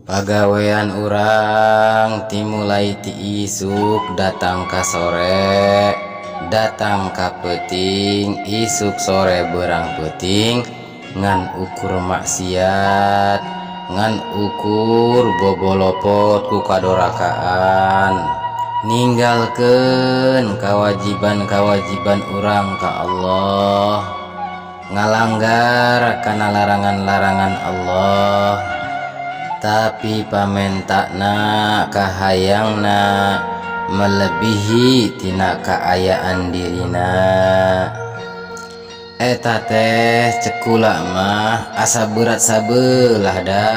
Pagawean urang timulai ti isuk datang ka sore, datang ka peuting, isuk sore beurang peuting, ngan ukur maksiat, ngan ukur bobolopot ku kadorakaan, ninggalkeun kawajiban-kawajiban urang ka Allah, ngalanggar kana larangan-larangan Allah, tapi pamentakna, kahayangna melebihi tina kaayaan dirina. Eta teh cek kula mah asa berat sabelah da.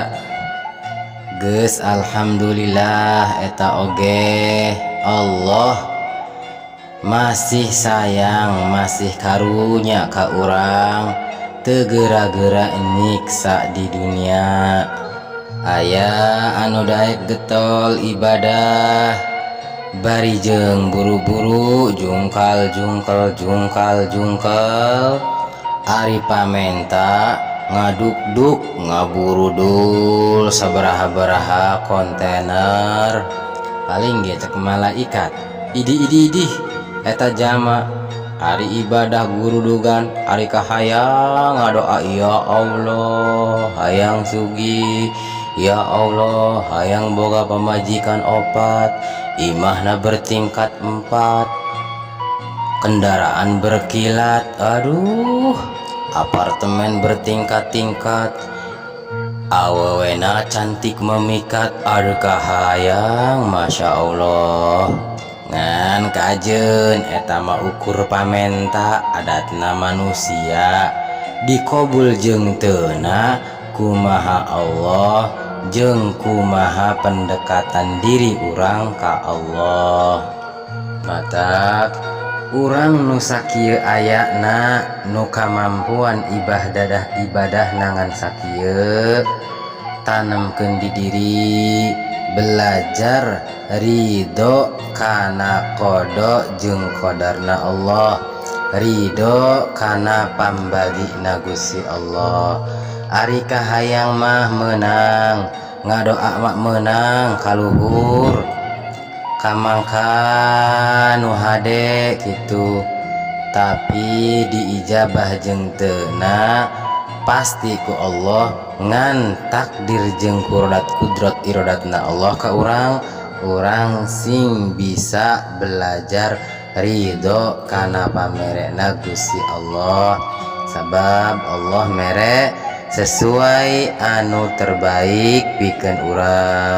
Geus, alhamdulillah, eta oge Allah masih sayang, masih karunya ka urang, teu geura-geura nyiksa di dunia. Aya anu daek getol ibadah bari jeung buru-buru, jungkal jungkel jungkal jungkel, ari pamenta ngadukduk ngaburudul sabaraha-baraha kontainer. Paling ge cek malaikat, "Idih, idih, idih, eta jalma ari ibadah gurudugan, ari kahayang ngadoa, ya Allah hayang sugih, ya Allah hayang boga pamajikan opat, imahna bertingkat empat, kendaraan berkilat, aduh, apartemen bertingkat-tingkat, awewena cantik memikat, aduh kahayang, Masya Allah." Ngan kajeun eta mah ukur pamenta, adatna manusia. Dikobul jeung teuna kumaha Allah jeung kumaha pendekatan diri urang ka Allah. Matak urang nu sakieu ayana, nu kamampuan ibadah ibadah nangan sakieu, tanemkeun di diri belajar ridho kana qada jeung qadarna Allah, ridho kana pambagina Gusti Allah. Ari kahayang mah meunang, ngadoa mah meunang kaluhur, kamangka nu hade kitu, tapi diijabah jeung teuna pasti ku Allah, ngan takdir jeung kurodat kudrot irodatna Allah ka urang. Urang sing bisa belajar ridho kana pamerena Gusti Allah, sabab Allah mere sesuai anu terbaik pikeun urang.